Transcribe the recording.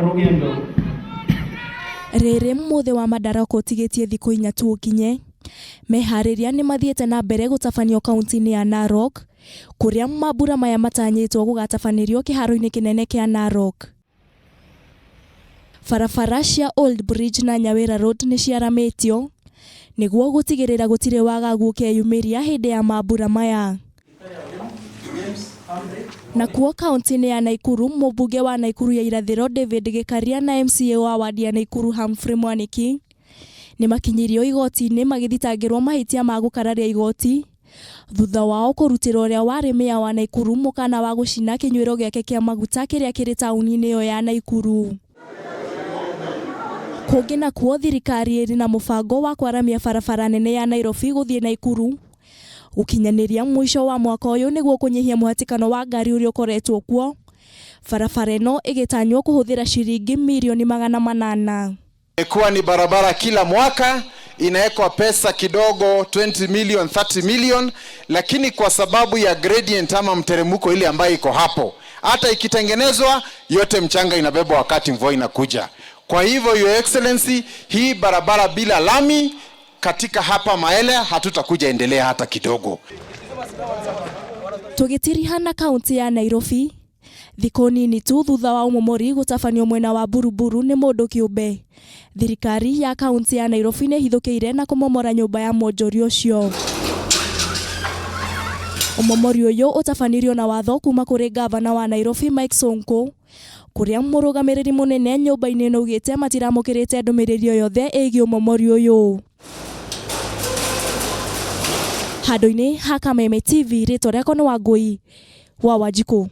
Rugendo. Rĩrĩ mũthĩ wa Madaraka ũtigĩtie thikũ inya tu ũkinye, meharĩria nĩ mathiĩte na mbere gũtabanio kaunti-inĩ ya Narok, kũrĩa mambura maya matanyĩtwo gũgatabanĩrio kĩharo-inĩ kĩnene kĩa Narok. Barabara cia Old Bridge na Nyawira Road nĩ ciaramĩtio nĩguo gũtigĩrĩra gũtirĩ wagagu ũkeyumĩria hĩndĩ ya mambura maya. Nakuo kaunti-inĩ ya Naikuru, mũmbunge wa Naikuru ya irathĩro David Gĩkaria na MCA wa wadi ya Naikuru Humphrey Mwaniki nĩ makinyirio igoti-inĩ magĩthitangĩrwo mahĩtia ma gũkararia igoti thutha wao kũrutĩra ũrĩa warĩ meya wa Naikuru mũkana wa gũcina kĩnyuĩro gĩake kĩa maguta kĩrĩa kĩrĩ taũni-inĩ ĩyo ya Naikuru. Kũngĩ nakuo thirikari ĩrĩ na mũbango wa kwaramia barabara nene ya Nairobi gũthiĩ Naikuru gũkinyanĩria mũico wa mwaka ũyũ nĩguo kũnyihia mũhatĩkano wa ngari ũrĩa ũkoretwo kuo, barabara ĩno ĩgĩtanywo kũhũthĩra ciringi mirioni 800. Imekuwa ni barabara kila mwaka inawekwa pesa kidogo 20 million 30 million, lakini kwa sababu ya gradient ama mteremko ile ambayo iko hapo, hata ikitengenezwa yote mchanga inabebwa wakati mvua inakuja. Kwa hivyo Your Excellency, hii barabara bila lami katika hapa Maele hatutakuja endelea hata kidogo. Tũgĩtirihana kaunti ya Nairobi, thikũ nini tu thutha wa ũmomori gũtabanio mwena wa Buruburu nĩ mũndũ kĩũmbe, thirikari ya kaunti ya Nairobi nĩ ĩhithũkĩire na kũmomora nyũmba ya mwonjoria ũcio. Ũmomori ũyũ ũtabanirio na watho kuma kũrĩ ngavana wa Nairobi Mike Sonko, kũrĩa mũrũgamĩrĩri mũnene nyũmba-inĩ ĩno augĩte matiramũkĩrĩte ndũmĩrĩri o yothe ĩgiĩ ũmomori ũyũ. Handũ-inĩ ha Kameme TV, rĩtwa rĩakwa nĩ Wangũi wa Wanjikũ.